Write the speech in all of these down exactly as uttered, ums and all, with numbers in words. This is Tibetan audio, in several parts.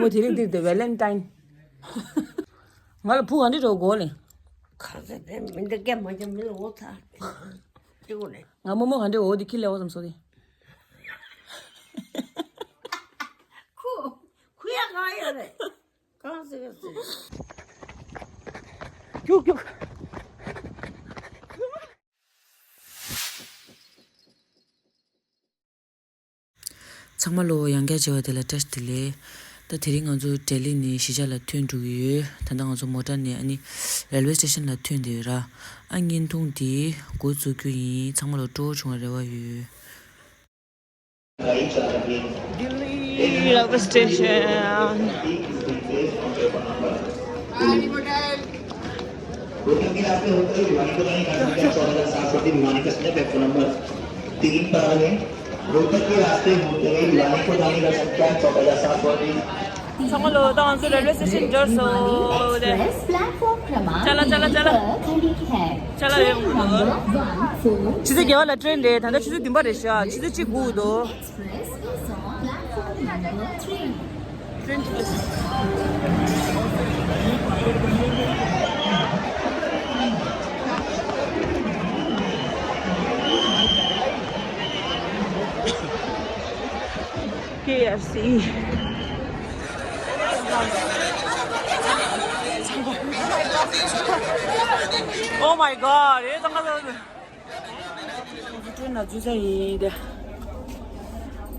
ཨོ་དེ་རིང་འདིར་དེ་ཝེ་ལེན་ཊའིན། ང་ལ་བུ་ག་འདྲ་འགྲོ་དགོས་ལེ། ག་ཚོད་དེ་མི་འདི་སྐད་མ་བྱ་མི་ལ་འོ་ཚ། ཅི་གོ་ལེ། ང་རྨོ་མོ་ག་འདྲ་འོ་དེ་ཁྱི་ལས་འོ་ཙམ་སོ་དེ། ཁུ། ཁུ་ཡ་ག་ཡ་རེད། གང་ཟེར་ག་ཟེར། རྒྱུག་རྒྱུག་ཚང་མ་ལོ་ཡང་བསྐྱར་བྱས་པ་དེ་ལ་བཀྲ་ཤིས་བདེ་ལེགས། ད་དེ་རིང་ང་ཚོ་ལྡི་ལི་ནས་གཞིས་ཆགས་ལ་ཐོན་འགྲོ་གི་ཡོད། ད་ལྟ་ང་ཚོ་མོ་ཊ་ནས་ཨ་ནི་རེལ་ཝེ་སི་ཊེ་ཤན་ལ་ཐོན་བསྡད་ཡོད་ར། ཨ་བརྙན་ཐུང་འདི་འགོ་བཙུགས་རྒྱུ་ཡིན། ཚང་མ་ལ་སྤྲོ་བོ་བྱུང་བའི་རེ་བ་ཡོད། Delhi railway station. Rohtak के रास्ते होते हुए भिवानी को जाने का संख्या चौदह हजार सात सौ तीन, भिवानी का स्लिप है फोन नंबर तीन पर आ गए। रोहतक के रास्ते होते हुए भिवानी को जाने का संख्या चौदह हजार सात सौ तीन। ཚང་མ་ལོ་ད་ང་ཚོ་རེལ་ཝེ་སི་ཊེ་ཤན་འབྱོར་སོང་། ཆ་ལ་ཆ་ལ་ཆ་ལ། ཆ་ལ་ཡོང་གི་འདུག་ཆུ་ཚོད་བརྒྱད་པ་ལ་ཊེན་རེད། ད་ལྟ་ཆུ་ཚོད་བདུན་པ་རེད་ཤག་ཆུ་ཚོད་གཅིག་སྒུག་འདུག K F C. Oh my god. ཨེ་ཙང་ཁ་ལ། ཁོ་ཚོ་ཊེན་ལ་འཛུལ་ས་ཡིན་ཏེ།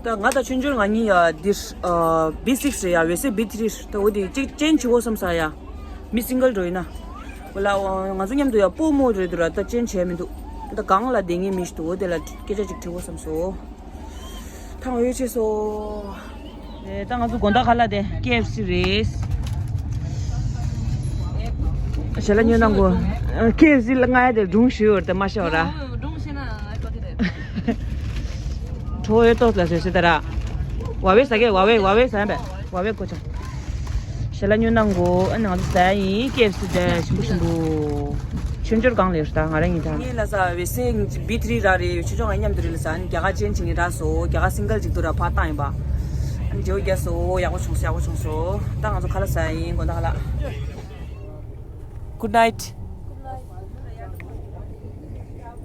ད་ང་དང་ཆོས་འབྱོར་ང་གཉིས་ཡ་འདིར་བི་སིགས་རེད་ཡ། འོད་གསལ་བི་ཐི་རི་རེད། ད་འོ་དེ་གཅིག་ཅེན་བྱེད་འོ་བསམ་ས་ཡ། མི་སིང་གལ་འགྲོ་ཡིན་ན། འོ་ལ་ང་ཚོ་མཉམ་དུ་ཡ་སྤོ་མོ་རེད་འདུག་ར། ད་ཅེན་བྱས་མི་འདུག་ད་གང་ལ་བསྡད་མཁན་མི་ཞིག་འདུག་འོ་དེ་ལ་སྐད་ཆ་ཅིག་དྲི་འོ་བསམ་སོང་། ཐང་འོད་ཆེ་སོ། ཨེ་ད་ང་ཚོ་དགོང་དག་ག་ལ་དེ་ཀེ་ཨེཕ་སི་རེད། ཞལ་ལག་ཉོ་གནང་གོ། ཀེ་ཨེཕ་སི་ལ་ང་ཡ་དེ་སྒྲུང་ཞུ་ཡོད་དེ་མ་ཤོར་ར། སྒྲུང་ཤེས་ན་ཨ་ཀོ་དེ་རེད། ཁྲོ་བོའི་ཏོག་ལ་བཟོས་ཟེར་ད་ར། ཝ་ཝེ་ཟ་གེ་ཝ་ཝེ་ཝ་ཝེ་ཟ་ཡ་བས་ཝ་ཝེ་ཀོ་ཆ། ཞལ་ལག་ཉོ་གནང་གོ། ཨ་ནང་དུ་ཟ་ཡིན། ཀེ་ཨེཕ་སི་དེ་ཞིམ་པོ་ཞིམ་པོ། ཆོས་འབྱོར་གང་ལས་ད་ང་རང་ཡིན་ད། ངས་ལ་ས་བེ་སེ་བི་ཐི་རི་ར་རེ་ཆོས་འབྱོར་ང་མཉམ་དུ་རེ་ལ་ས་ཨ་ནི་རྒྱ་གར་ཅན་བྱེད་ངེས་ར་སོ། རྒྱ་གར་སིང་གལ་ཅིག་ཏུ་ར་ཕ་བཏང་ཡིན་པ། ཨ་ནི་རྗེ་བོ་རྒྱ་སོ་ཡག་པོ་བྱུང་སོ་ཡག་པོ་བྱུང་སོ། ད་ང་ཚོ་ཁ་ལ་ས་ཡིན། དགོང་དག་ཁ་ལ། Good night.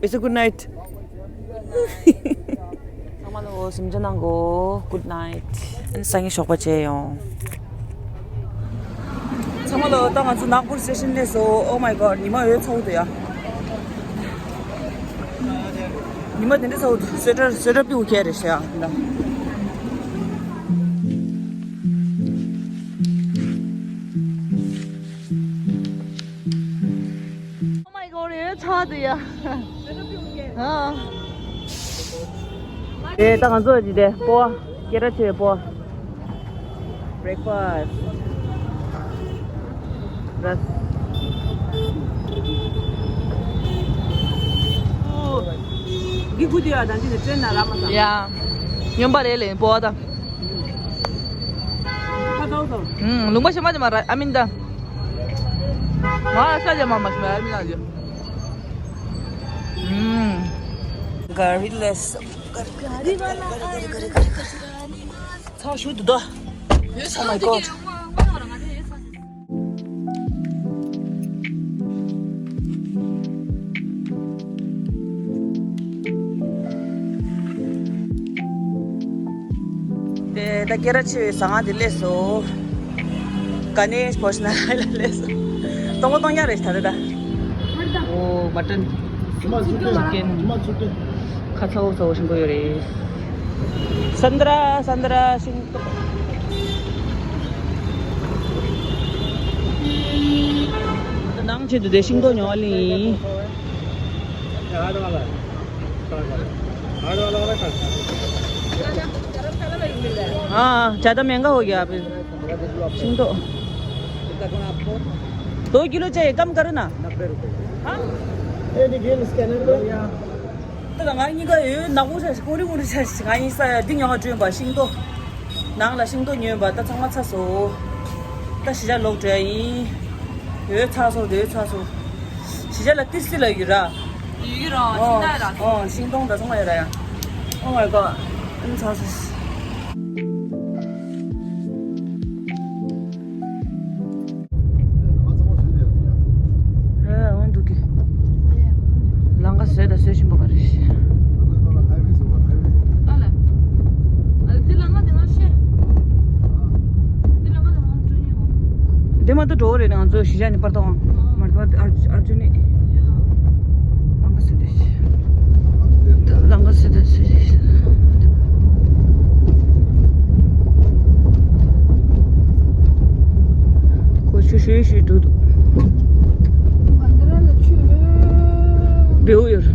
It's a good night. ཚང་མ་ལོ་སེམས་ཅན་ནང་གོ། Good night. ཨ་ནི་སང་ཉིན་ཞོགས་པ་མཇལ་ཡོང་། ཚང་མ་ལོ་ད་ང་ཚོ་ནག་པུར་སི་ཊེ་ཤན་སླེབས་སོང་། Oh my god. ཉི་མ་འོད་ཚ་བོ་འདུག་ཡ། ཉི་མ་དེ་འདྲ་ཚ་བོ་འདུག་སོ་ཊར་སོ་ཊར་པིའུ་ཁྱེར་རེད་ཤག་ཡ། Oh my god, འོད་ཚ་འདུག་ཡ། ཨ། ཨེ་ད་ང་ཚོ་ཅི་དེ་སྤོ་བ་སྐད་གྲགས་ཆེ་བའི་སྤོ་བ། Breakfast. ར། འདི་ཁུ་དེ་ཡ་དང་ཅི་དེ་ཊེན་ན་ར་མ་ས། ཡ། སྨྱོན་པ་རེད་ལེ་སྤོ་བ་ད། ཁ་ཚ་བོ་ཚ། ཨུམ། ལུང་པ་ཤ་མ་ཅི་མ་ར་ཨ་མིན་ད། མ་ས་ལེ་མ་མ་ཤ་མ་ཨ་མིན་ད། ཨུམ། ག་རི་ལེ་སི། ཚ་ཞུ་དུ་དོ། Oh my god. དེ་ད་སྐད་གྲགས་ཆེ་བའི་ཟ་ཁང་དེ་སླེབས་སོང་། ག་ནས་བོ་ཤི་ན་ལ་སླེབས་སོང་། སྟོང་པ་སྟོང་རྐྱང་རེད་ད་ད་ད། ཨོ་མ་ཊན། ཅི་མ་ཚུགས་ཏེ། ཅི་ཀེན། ཅི་མ་ཚུགས་ཏེ། ཁ་ཚ་བོ་ཚ་བོ་ཞིམ་པོ་ཡོད་རེད། སན་དྲ་སན་དྲ་ཤིང་ཏོག་ནང་ཆེད་དུ་དེ་ཤིང་ཏོག་ཉོ་ལི། हाँ, ज़्यादा महंगा हो गया अभी। ཤིང་ཏོག दो किलो चाहिए, कम करो ना। हाँ? ད་ང་གཉིས་ཀ་ཡོད་ནག་པོ་ཆ་ཞིག་ཀོ་རི་མོ་རི་ཆ་ཞིག་ང་ཡིན་ས་ཡ་འདི་ཉོ་བ་བྲོས་པ་ཤིང་ཏོག་ནང་ལ་ཤིང་ཏོག་ཉོས་པ་ད་ཚང་མ་ཚ་སོ། ད་གཞིས་ཆགས་ལོག་འགྲོ་ཡ་ཡིན། ཡོད་ཚ་སོ་དེ་ཡོད་ཚ་སོ། གཞིས་ཆགས་ལ་ཏི་སི་ལ་ཡོད་ར། ཡོད་ར་ཤིང་ཏོག་ར། ཨོ་ཤིང་ཏོག་ད་ཚང་མ་ཡོད་ར་ཡ། Oh my god. ཨ་ཚ་སོ། ཚོ་གཞིས་ཆགས་ནས་པར་ཏོ་ཨང་མར་པར་ཨར་ཨར་ཇུ་ནི། ལང་ཀ་སི་ཏེ་ལང་ཀ་སི་ཏེ་སི། ཁོ་ཤུ་ཤུ་ཤུ་འགྲོ་འདུག་བེའུ་ཡོད།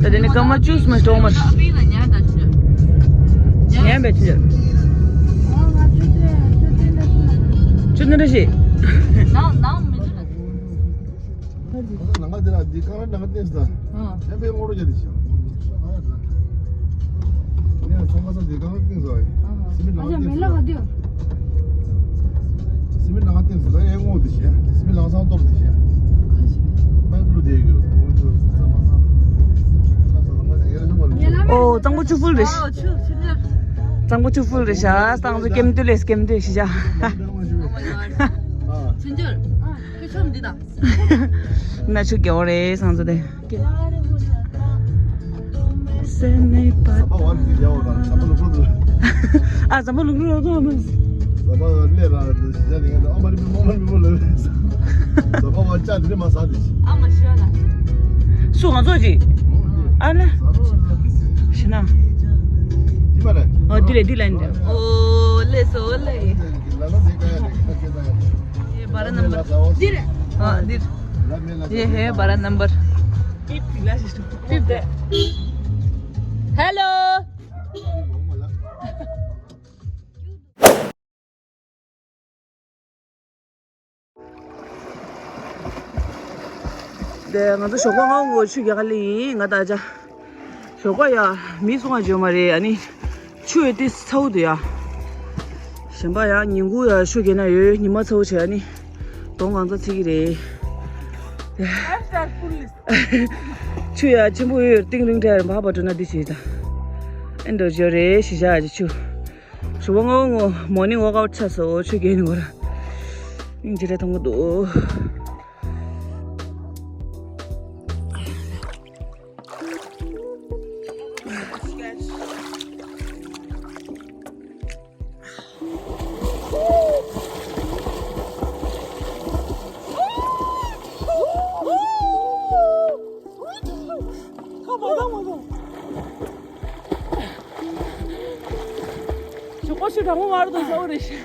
ད་དེ་ནི་སྐར་མ་བཅུ་མ་གཏོང་མར། ཉན་པའི་ཆུ། ཆུ་འདི་འདྲ་ཞིག་ནང་ང་འདི་ལ་འདི་གང་ལ་ནང་ཏེས་ད། ཨ། ཡང་པའི་ངོ་རོ་རྒྱ་འདི་ཤ། ཨ་ཡ་ད། ངས་ཚོང་ཁ་ས་འདི་གང་ལ་ཏེས་ཟ། སི་མི་ནང་ཏེས་ཟ། སི་མི་ནང་ཏེས་ཟ་ཡའི་ངོ་འདི་ཤ། སི་མི་ལང་སང་གཏོར་འདི་ཤ། མེག་ལུ་དེ་གི་རུ་ཁོ་ཚོ་ས་མ་ས། ས་ས་མ་ས་ཡ་ར་ཤ་མ་ལུ། ཨོ་གཙང་པོ་ཆུ་ཧྥུལ་རེད། གཙང་པོ་ཆུ་ཧྥུལ་རེད་ཤ། གཙང་པོ་ཀེམ་ཏུ་ལེས་ཀེམ་ཏུ་ཤི་ཤ། ཆུ་འཇོལ། ཁྱོད་ཆོམ་འདི་དང་། ན་ཆུ་རྒྱལ་བ་རེད་སང་ཚོ་དེ། སེ་ནེ་པ། ཟམ་པ་བར་གྱི་རྒྱལ་བ་དང་ཟམ་པ་ལུག་ལུག་ལ། ཨ་ཟམ་པ་ལུག་ལུག་ལ་ཐོག་མ། ཟམ་པ་ལས་ར་ཞི་བྱ་ནི་ང་ཨ་མ་རི་མི་མོ་མ་རི་མི་མོ་ལ། ཟམ་པ་བར་ཅག་དེ་མ་ཟ་དེ། ཨ་མ་ཤི་བ་ལ། སུ་ང་ཚོ་ཅི། ཨ་ལ། ཤི་ན། ཨོ་དེ་ལས་དེ་ལས་འདྲ། ཨོ་ལས་སོ་ལས། ལ་ལ་དེ་ག་ཡ་དེ་ག་ག་ད་ཡ། ཡེ་བ་ར་ནམ་བར། འདིར། ཨ་འདིར། ཡེ་ཧེ་བ་ར་ནམ་བར། ཧེ་ལོ། དེ་ང་ཚོ་ཞོགས་པ་སྔ་པོ་ཆུ་རྒྱག་ག་སླེབས་ཡིན། ང་ད་ཆ་ཞོགས་པ་ཡ་མི་སོང་བ་བརྗོད་མ་རེད། ཨ་ནི་ཆུ་ཡོད་དེ་ཚ་བོ་འདུག་ཡ། གཞན་པ་ཡ་ཉིན་གུང་ཡ་ཆུ་རྒྱག་ན་ཡོད། ཉི་མ་ཚ་བོ་བྱས་ཨ་ནི་གདོང་གང་ཚ་ཚིག་གི་རེད། ཆུ་ཡ་ཆེན་པོ་ཡོད། གཏིང་རིང་དྲགས་རེད། འབའ་བ་འགྲོ་ན་འདི་བྱེད་དང་། ཨེ་འགྲོ་བརྗོད་རེད་ཞི་བྱ་ཡ་ཆུ། ཞོགས་པ་སྔ་པོ་ངོ་མོར་ནིང་ཝོག་ཨའུཊ་ཆགས་སོང་། ཆུ་རྒྱག་ནི་ངོ་ར། སྙིང་རྗེ་རེ་ཐང་གི་འདུག་ཞོགས་པ་ཆུ་གྲང་མོ་མར་དུ་ཟ་བ་རེད་ཤག་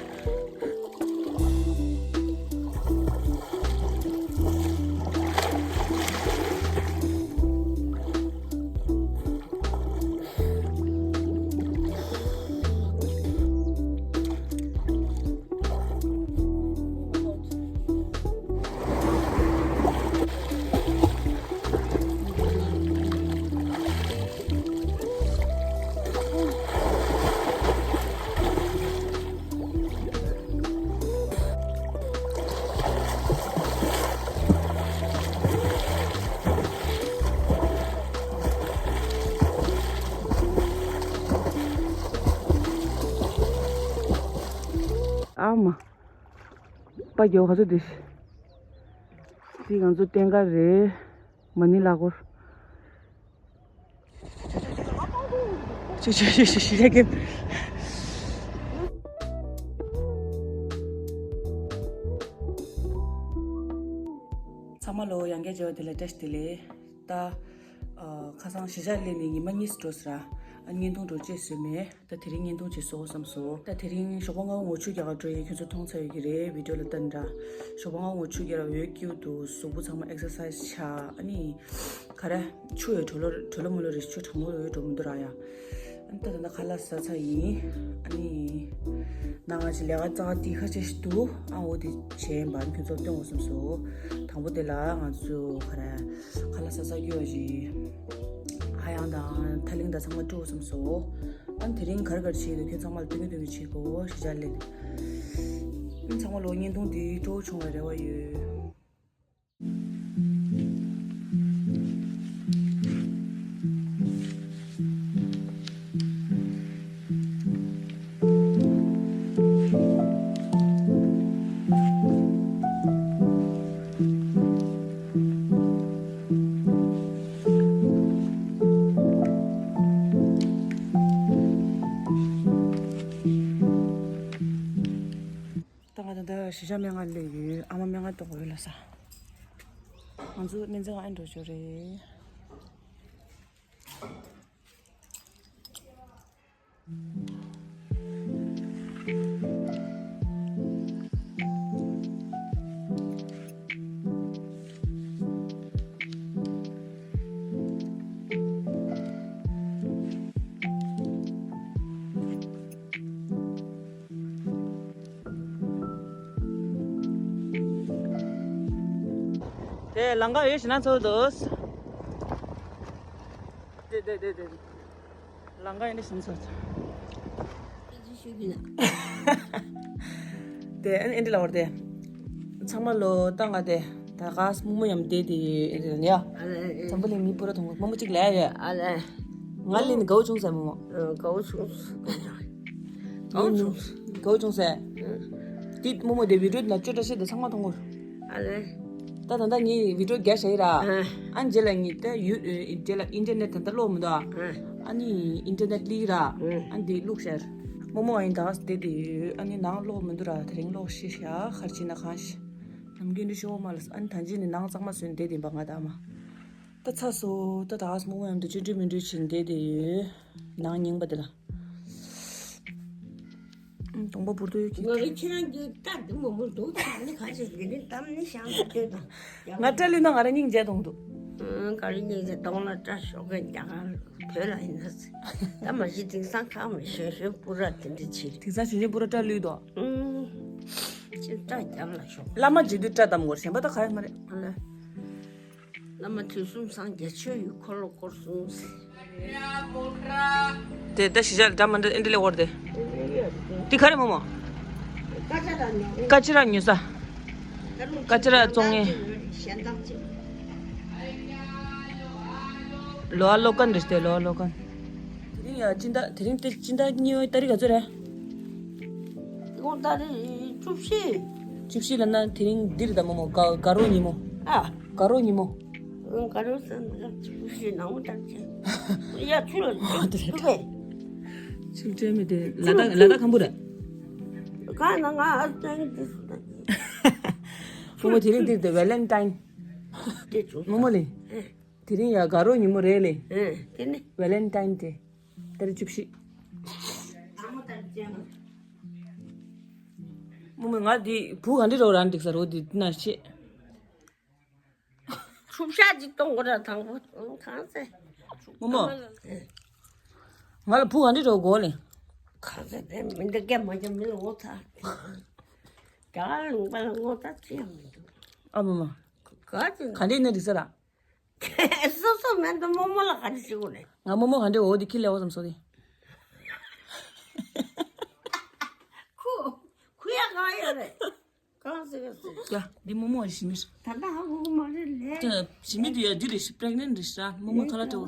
ཨ་མ། པ་རྒྱལ་བ་ག་ཚོད་འདི། འདི་ང་ཚོ་བསྟན་དགའ་རེད། མ་ཎི་ལ་སྐོར། ཆུ་ཆུ་ཆུ་ཆུ་ཆུ་ཆུ། ཚང་མ་ལོ་ཡང་བསྐྱར་མཇལ་བ་དེ་ལ་བཀྲ་ཤིས་བདེ་ལེགས། ད་ཨ་ཁ་སང་གཞིས་ཆགས་སླེབས་ནས་ཉི་མ་གཉིས་འགྲོ་ཟེར། ཨ་བརྙན་ཐུང་འགྲོ་ཅེས་བཟོས་མེད། ད་དེ་རིང་བརྙན་ཐུང་ཅིག་བཟོ་དགོས་བསམ་སོང་། ད་དེ་རིང་ཞོགས་པ་སྔ་པོ་ངོ་ཆུ་རྒྱག་ག་འགྲོ་ཡིན། ཁྱོད་ཚོ་མཐོང་ཚར་ཡོད་ཀྱི་རེད། བི་ཌིའོ་ལ་ལྟ་ན་འདྲ། ཞོགས་པ་སྔ་པོ་ངོ་ཆུ་རྒྱག་ར་འོད་ཀྱིའུ་འདུག་གཟུགས་པོ་ཚང་མ་ཨེག་སར་སའི་སི་བྱ། ཨ་ནི་ག་རེ་ཆུ་ཡོད་གྲོ་ལོ་གྲོ་ལོ་མོ་ལོ་རེད། ཆུ་གྲང་མོ་ཡོད་འགྲོ་མི་འདུག་ར་ཡ། ཨ་ནི་ད་ད་ད་ཁ་ལག་ཟ་ཚར་ཡིན། ཨ་ནི་ནང་ང་ཅིག་ལས་ཀ་རྩ་བ་དེ་ཁ་ཆེ་ཞིག་འདུག་ཨ་འོ་དེ་བྱས་ཡིན་པ་ཨ་ནི་ཁྱོད་ཚོ་སྟོན་དགོས་བསམ་སོང་། དང་པོ་དེ་ལ་ང་ཚོ་ག་རེ་ཁ་ལག་ཟ་ས་སྐྱོད་པ་ཞིག་ཧ་ཡང་དང་ཐ་ལིང་དང་ཚང་མ་སྤྲོ་བསམ་སོང་། ཨ་ནི་དེ་རིང་ག་རེ་ག་རེ་བྱེད་འདུག་ཁྱོད་ཚང་མ་ལ་སྟོན་གྱི་སྟོན་གྱི་བྱེད་དགོས་ཞེས་བྱ་ལེ། ཨ་ནི་ཚང་མ་ལོ་བརྙན་ཐུང་འདི་སྤྲོ་བོ་བྱུང་བའི་རེ་བ་ཡོད། གཞིས་ཆགས་སྨན་ཁང་སླེབས་ཡོད། ཨ་མ་སྨན་ཁང་གཏོང་དགོས་ཡོད་ལ་ས། ང་ཚོ་སྨན་རྩིས་ཁང་ཨེ་འགྲོ་ཆོག་རེད། དེ་ལང་ཀ་ཡོད་ཞེ་ན་ཚོ་དོ། དེ་དེ་དེ་དེ། ལང་ཀ་ཡིན་ཞེ་ན་ཚོ་དོ། དེ་ཨན་ཨན་ལ་བར་དེ། ཚང་མ་ལོ་ཏང་ག་དེ། ད་ག་སྨུག་མོ་ཡམ་དེ་དེ་ཨན་ལ་ཡ། ཨ་ལེ། འཛམ་བུ་གླིང་མི་པུ་ར་ཐོང་མོ་མོ་གཅིག་ལ་ཡ། ཨ་ལེ། ང་ལེན་གའུ་ཆུང་ས་མོ་མོ། གའུ་ཆུང་། གའུ་ཆུང་། གའུ་ཆུང་ས། དེ་མོ་མོ་དེ་བི་ཌིའོ་ན་བཅོས་བཀྲ་ཤིས་དེ་ཚང་མ་མཐོང་གོ། ཨ་ལེ། ད་ད་ད་ངས་བི་ཌིའོ་རྒྱག་བྱ་ཡི་ར། ཨ་ནི་རྗེས་ལ་ངས་ད་ཡུ་རྗེས་ལ་ཨིན་ཊར་ནེཊ་ད་ད་ཀློག་མི་འདུག་ཨ་ནི་ཨིན་ཊར་ནེཊ་ལི་ར། ཨ་ནི་དེ་བླུགས་ཤར། མོ་མོ་ཨ་ཡིན་ད་དེ་དེ་ཡོད། ཨ་ནི་ནང་ཀློག་མི་འདུག་ར། དེ་རིང་ཀློག་ཤི་ཤ་ཁར་ཕྱིན་ན་གང་ཤི། ནམ་རྒྱུན་འདི་ཤོག་མ་ལ་ཨ་ནི་ད་ཅི་ནི་ནང་གཙང་མ་བཟོས་ནས་བསྡད་དེ་འབའ་ང་ད་མ། ད་ཚ་སོ་ད་ད་མོ་མོ་ཡང་དུ་ཅི་འདྲི་མི་འདྲི་བྱེད་བསྡད་དེ་ཡོད། ནང་རྙིང་པ་དེ་ལ། ཨུམ། གདོང་པ་འབུར་དུ་ཡོད་ཀྱི། ང་རེ་ཁྱེད་རང་གི་སྐྲ་འདི་མོ་མོ་འདུག་ད་ནི་ག་ཞིག་འདི་ནི་གཏམ་ནི་ཤང་ལ་ལྟོས་དང་། ང་སྐྲ་ལུས་ན་ང་རང་སྙིང་རྗེ་གཏོང་འདུག་ཨང་། ག་རེ་སྙིང་རྗེ་གཏོང་ལ་སྐྲ་ཤོག་གན་རྒྱ་གར་བོད་ལ་ཡིན་ན་ཟེར། ད་མ་གཞི་དེང་སང་ཁག་མི་ཤོད་ཤོད་སྤུ་ར་དེ་འདྲ་ཕྱིར། དེང་སང་ཞོད་ཤོད་སྤུ་ར་སྐྲ་ལུས་དོ། ཨང་། ཅི་སྐྲ་རྒྱབ་ལ་ཤོག་བླ་མ་བྱེད་དུས་སྐྲ་བསྡམ་དགོས་གཞན་པ་ད་ག་ཡོད་མ་རེད། ཨ་ལ། བླ་མ་དུས་གསུམ་སངས་རྒྱས་ཆོས་ཡི་འཁོར་ལོ་བསྐོར་གསུངས། དེ་ད་གཞིས་ཆགས་འདྲ་མི་འདྲ་ཨེ་འདྲ་ལས་འོར་དེ། འདི་ག་རེ་མོ་མོ། ཀ་ཅི་ར་ཉོ་ས། ཀ་ཅི་ར་བཙོང་ངེ། ལོ་ཨ་ལོ་ཀན་རེད་དེ་ལོ་ཨ་ལོ་ཀན། དེ་རིང་ཡ་སྤྱི་ཟླ་དེ་རིང་དེ་སྤྱི་ཟླ་གཉིས་པའི་ཏ་རིག་ག་ཚོད་རེད། དགོང་དག་རེད་བཅུ་བཞི། བཅུ་བཞི་ལ་ན་དེ་རིང་འདིར་ད་མོ་མོ་དགའ་དགའ་རོགས་ཉིན་མོ། ཨ། དགའ་རོགས་ཉིན་མོ། ཨང་། དགའ་རོགས་ཟེར་ན་བཅུ་བཞི་ནང་མོ་ལྟར་ཆེ། ཡ་ཆུ་ལ་ཨོ་དེ་རེད་ཆུ་བས། ཆུ་བྲལ་མི་དེ་ལ་དྭགས་ལ་དྭགས་ཁམ་བུ་རེད། གང་ན་ང་ཨ་ཙང་དེ་སུ་ད། ཕུ་མོ་དེ་རིང་འདིར་དེ་ཝེ་ལན་ཏཱིན། དེ་ཆུ་མོ་མོ་ལེ། དེ་རིང་ཡ་དགའ་རོགས་ཉིན་མོ་རེད་ལེ། ཨེ། དེ་ནི། ཝེ་ལན་ཏཱིན་ཏེ། ཏ་རིག་བཅུ་བཞི། མོ་མོ་ང་འདི་བུ་ག་འདྲི་རོགས་རང་འགྲིག་ས་རོ་འདི་ན་ཤེས། ཆུ་བཤགས་ཅིག་གཏོང་དགོས་ར་དང་པོ་གང་ཚེ། མོ་མོ། ང་ལ་བུ་ག་འདྲི་རོགས་དགོས་ལེ། གང་ཚེ་དེ་མི་འདི་སྐད་མ་རྒྱབ་མི་ལ་ངོ་ཚ། རྒྱ་གར་ལུང་པ་ལ་ངོ་ཚ་ཅི་ཡང་མི་འདུག་ཨ་མོ་མོ། ག་ཅི། ག་འདྲི་ན་འགྲིག་ས་ར། སོ་སོ་མེད་དུ་རྨོ་མོ་ལ་ག་རེ་ཞིག་དགོས་རེད། ང་རྨོ་མོ་ག་འདྲ་འོ་དེ་ཁྱི་ལས་འོ་ཙམ་སོ་དེ། ཁུ། ཁུ་ཡ་གང་ཡོད་རེད། གང་ཟེར་ག་ཟེར། ཡ་འདི་རྨོ་མོ་རེད་ཞི་མི་རེད། ད་ལྟ་ཧ་གོ་གི་མ་རེད་ལས། ཅི་ཞི་མི་འདི་ཡ་འདི་རེད་ཞི་པྲེག་ནན་རེད་ཤ་རྨོ་མོ་ཐ་ལ་ཏྲེ་འོ།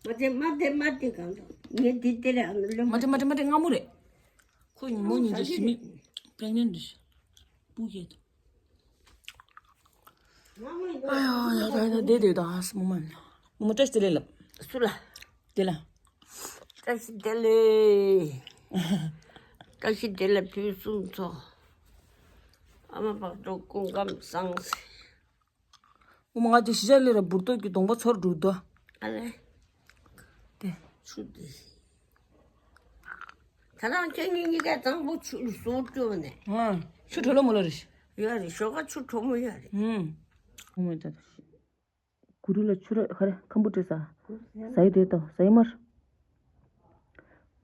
མ་དེ་མ་དེ་མ་དེ་གང་འདུག་ངས་འདི་དེ་རེད་ཨ་ནི་ལོ། མ་དེ་མ་དེ་མ་དེ་སྔ་མོ་རེད། ཁོ་ཉིན་མོ་ཉིན་དེ་ཞི་མི་པྲེག་ནན་རེད་ཤ། སྤུ་རྒྱལ་དུ། ཨ་ཡ་ཡ་ད་ཡ་ད་བསྡད་བསྡད་ད་ཨ་སི་མོ་མ་ན། མོ་མོ་བཀྲ་ཤིས་བདེ་ལེགས་ལབ། སུ་ལ། དེ་ལ། བཀྲ་ཤིས་བདེ་ལེགས། བཀྲ་ཤིས་བདེ་ལེགས་ཕུན་སུམ་ཚོགས། ཨ་མ་བག་དྲོ་སྐུ་ཁམས་བཟང་། མོ་མོ་ང་དེ་གཞིས་ཆགས་ལས་ར་འབུར་ཏོག་གི་གདོང་པ་ཚོར་འགྲོ་དོ། ཨ་ལེ། དེ། ཆུ་དེ། ད་རང་ཁྱེད་གཉིས་གཉིས་ཀའི་གཙང་པོ་ཆུ་ལ་སོར་སྤྲོ་ནས། ང་ཆུ་དྲོ་ལོ་མོ་ལོ་རེད། ཡོད་རེད་ཞོགས་ཀ་ཆུ་དྲོ་མོ་ཡོད་རེད། ཧུམ། ཧུམ་ད་ད། གུ་རུ་ལ་ཆུ་ར་ཁ་ར་ཁམ་བུ་སྤྲད་ས། ཟ་ཡི་དེ་ད་ཟ་ཡི་མར།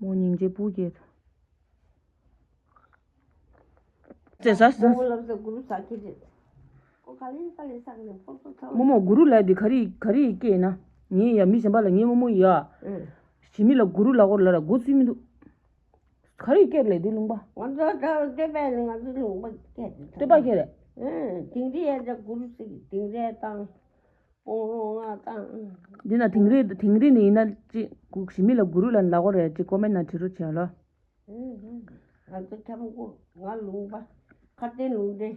མོ་སྙིང་རྗེ་སྤུ་རྒྱལ། ཙེ་ཟ་ཟ། མོ་ལབ་ས་གུ་རུ་ཟ་ཁྱི་རེད། ཁོ་ག་ལེ་ག་ལེ་ཟ་གི་རེད་ཁོ་ཚོ་ཚ་བ། མོ་མོ་གུ་རུ་ལ་དེ་ག་རེ་ག་རེ་སྐྱེས་ན། ངས་ཡ་མི་གཞན་པ་ལ་ངའི་མོ་མོ་ཡ། ཨེ། ཞི་མི་ལ་གུ་རུ་ལ་གོ་ལ་ར་གོ་ཚུལ་མི་འདུག་ག་རེ་སྐྱེས་ལེ་དེ་ལུང་པ། ང་ཚོ་ད་བསྟོད་པས་ང་ཚོ་ལུང་པ་སྐྱེས་དེ། བསྟོད་པ་སྐྱེས་རེད། ཨེ། དིང་རི་ཡ་ད་གུ་རུ་ཟེར་གི་དིང་རི་ཡ་དང་། སྤོང་རོགས་ང་དང་། འདི་ན་དིང་རི་དིང་རི་ནི་ཡིན་ན་ཅི་གུ་ཞི་མི་ལ་གུ་རུ་ལ་ལ་གོ་རེད་ཅི་ཀོ་མེན་ན་བྲི་རོགས་བྱས་ལོ། ང་ཚོ་ཁྱམས་སྒོ་ང་ལུང་པ་ཁ་བརྟན་ལུང་འདྲེ་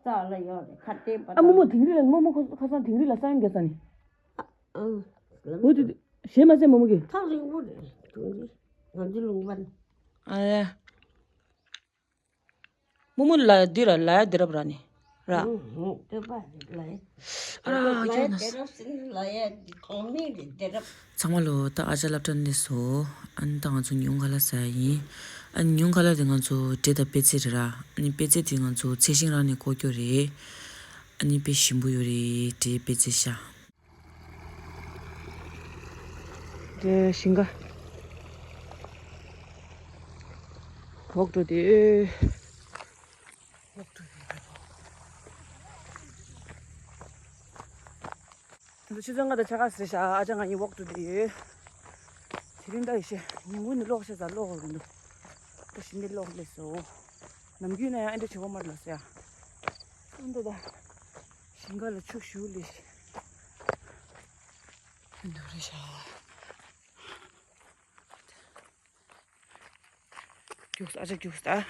རྩ་ལ་ཡོད་རེད་ཁ་བརྟན་པ། ཨ་མོ་མོ་དིང་རི་ལ་མོ་མོ་ཁོ་ཁ་སང་དིང་རི་ལ་ས་ཡོམ་རྒྱག་ས་ནི། ཨང་། འོ་དེ་ཞེ་མ་ཟད་མོ་མོ་གི། ཐག་རིང་པོ་རེད་དིང་རི་ང་ཚོ་ལུང་པ་ནི། ཨ་ཡ། མུ་མུ་ལ་འདི་ར་ལ་ཡ་འདི་རབ་ར་ནི་ར། ཨ་ར་ཨ་ཅག་ན། ཚང་མ་ལོ། ད་ཨ་ཅག་སློབ་གྲྭ་སླེབས་སོང་། ཨ་ནི་ད་ང་ཚོ་ཉུང་ཁ་ལག་ཟ་ཡ་ཡིན། ཨ་ནི་ཉུང་ཁ་ལག་དེ་ང་ཚོ་འབྲས་དང་པད་ཚལ་རེད་ར། ཨ་ནི་པད་ཚལ་དེ་ང་ཚོ་ཚལ་ཞིང་རང་ནས་བརྐོ་རྒྱུ་རེད། ཨ་ནི་དཔེ་ཞིམ་པོ་ཡོད་རེད། འབྲས་པད་ཚལ་ཤ། དེ་ཞིང་ཁ་འོག་འགྲོ་དེ། འོག་འགྲོ་དེ། ད་ཆུ་ཚོད་ལྔ་དང་ཕྱེད་ཀ་ཟིན་ཤག་ཨ་ཅག་ང་གཉིས་འོག་འགྲོ་དེ་ཡོད། དེ་རིང་ད་ཡེ་ཤེས་ཉིན་གུང་ནས་གློག་ཤ་ཟ་གློག་འོར་འདུག་ད་ཞི་མི་གློག་སླེབས་སོང་། ནམ་རྒྱུན་ན་ཡང་ཨེ་འདྲ་བྱེད་པ་མ་རེད་ལགས་སོ་ཡ། ཨ་འདྲ་ད། ཞིང་ཁ་ལ་ཆུ་ཞུ་ལེ། འདུག་རེད་ཤག་རྒྱུགས་ཨ་ཅག་རྒྱུགས་ད།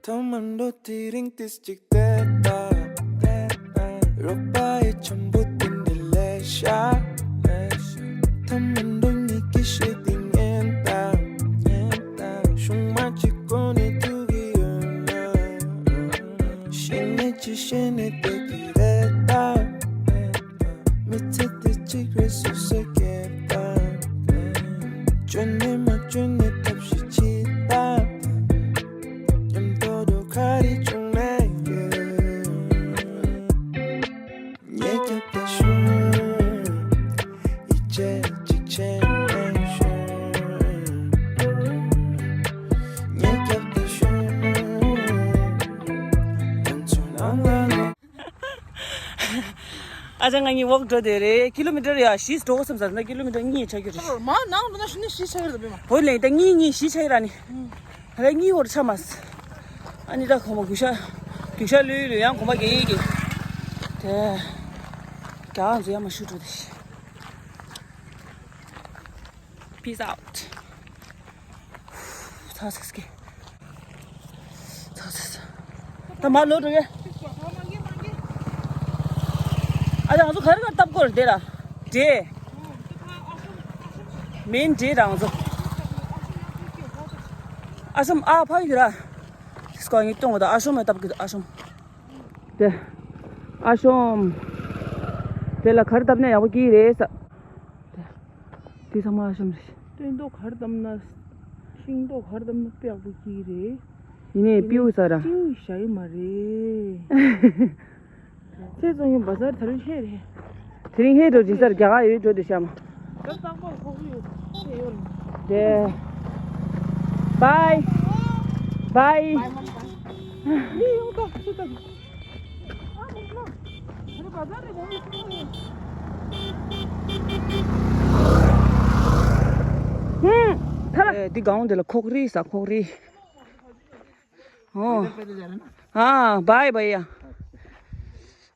ཐོག་མར་འགྲོ་དེ་རིང་ཏིས་གཅིག་བལྟས་ད། རོགས་པ་ཡི་ཆམ་པོ་དེ་འདྲ་ལས་ཤ། ཐ་མ་འགྲོ་ཉིད་ཀྱི་ཤེས་དེ་ངན་ད། ཤུང་མ་གཅིག་གོ་ནས་ཐུག་གི་ཡོད་ན། ཤེས་ནས་ཅི་ཤེས་ནས་བསྡད་ཀྱི་རེད་ད། མི་ཚེ་དེ་གཅིག་རེད་སུ་ཟེར་གྱི་ད། བཅོས་ནས་མ་བཅོས་ནས་ཐབས་ཤེས་བྱེད་ད། མཉམ་དུ་འགྲོ་ག་རེ་བྱུང་ན་ཡོད། ཉེ་རྒྱབ་ཏུ་ཤོག་ཡིད་ཆེས་གཅིག་བྱས་ནས་ཤོག་ཉེ་རྒྱབ་ཏུ་ཤོག་ང་ཚོ་ནང་ལ། ཨ་ཅག་ང་གཉིས་ཝོག་འགྲོ་དེ་རེད། ཀི་ལོ་མི་ཊར་ཡ་བཞི་འགྲོ་དགོས་བསམ་ས་ན་ཀི་ལོ་མི་ཊར་གཉིས་ཆགས་རྒྱུ་རེད། མ་ནང་འགྲོ་ན་ཤི་ནི་བཞི་ཆགས་རེད་པས་མ། བོད་ལས་ད་གཉིས་གཉིས་བཞི་ཆགས་ར་ནི། ད་ལྟ་གཉིས་བོར་ཆ་མ་སོང་། ཨ་ནི་ད་ཁོ་མོ་གུ་ཤ་གུ་ཤ་ལུས་ལུས་ཡང་གོམ་པ་གེ་གེ་དེ་རྒྱ་ང་ཚོ་ཡ་མ་ཤུ་འགྲོ་དེ་ཤི། Peace out. ཚ་ཚ་ཚ་ཚ། ཚ་ཚ་ཚ། ད་མར་ལོག་འགྲོ་གི། ཨ་ད་ང་ཚོ་ག་རེ་ག་རེ་བཏབ་དགོས་རེད་དེ་ར། འདྲེ། མིན་འདྲེ་རང་ཚོ། ཨ་ཤོམ་ཨ་ཕ་ཡི་ར། སྐོ་ངི་གཏོང་གི་ད་ཨ་ཤོམ་ཨ་བཏབ་གི་ཨ་ཤོམ། དེ། ཨ་ཤོམ། དེ་ལ་ག་རེ་བཏབ་ན་ཡག་པོ་སྐྱེ་གི་རེད་ས། དེ་ཚང་མ་ཨ་ཤོམ་རེད། སྟོན་ཐོག་ག་རེ་བཏབ་ན། ཤིང་ཏོག་ག་རེ་བཏབ་ན་དཔེ་ཡག་པོ་སྐྱེ་གི་རེད། ཡིན་ནའི་པིའུ་ཟ་ར། ཤིང་བཞག་གི་མ་རེད། ཚེ་བཙོང་ཡོང་བ་ཟ་ར་ད་རུང་ཧེ་རེད། དེ་རིང་ཧེ་འགྲོ་ཇི་སར་རྒྱ་གར་ཡོད་འགྲོ་དེ་ཤ་མ། ད་རྟག་པར་ཁོག་ཡོད་ཚེ་ཡོད་ལ། དེ། Bye. Bye. Bye. ཡིན་ཡོང་ད་ཚུ་ད། ཧུམ། ཐ་ལ། འདི་སྒང་འདི་ལ་ཁོག་རིལ་ས་ཁོག་རིལ། ཨོ། ཨ་བའི་བའི་ཡ།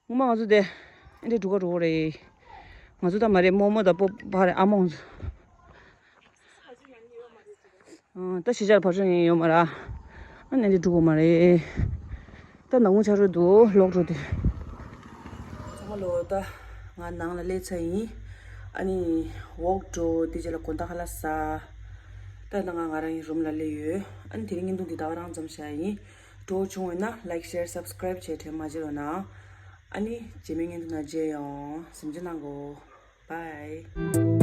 ངོ་མ་ང་ཚོ་དེ་འདི་འགྲོ་ག་འགྲོ་གི་རེད། ང་ཚོ་ད་མ་རེད་རྨོ་མོ་དང་སྤོ་བ་རེད་ཨ་མོ་ང་ཚོ། ཨ་ད་ཕྱི་རྒྱལ་བར་ཆད་ཡོད་མ་རེད། ཨ་ནི་འདི་འགྲོ་གི་མ་རེད། ད་ནང་ཆ་རོ་འདུག་ལོག་འགྲོ་དེ། ཚང་མ་ལོ་ད་ང་ནང་ལ་སླེབས་ཚར་ཡིན། ཨ་ནི་ཝོག་འགྲོ་དེ་རྗེས་ལ་དགོང་དག་ཁ་ལག་ཟ། ད་ད་ང་ང་རང་གི་རུམ་ལ་སླེབས་ཡོད། ཨ་ནི་དེ་རིང་བརྙན་ཐུང་འདི་ད་ག་རང་མཚམས་བཞག་ཡིན། སྤྲོ་བོ་བྱུང་ཡོད་ན་like, share, subscribe བྱས་དྲན་མ་བརྗེད་རོགས་གནང་། ཨ་ནི་རྗེས་མའི་བརྙན་ཐུང་ནང་མཇལ་ཡོང་། གཟིམ་འཇག་གནང་གོ། Bye.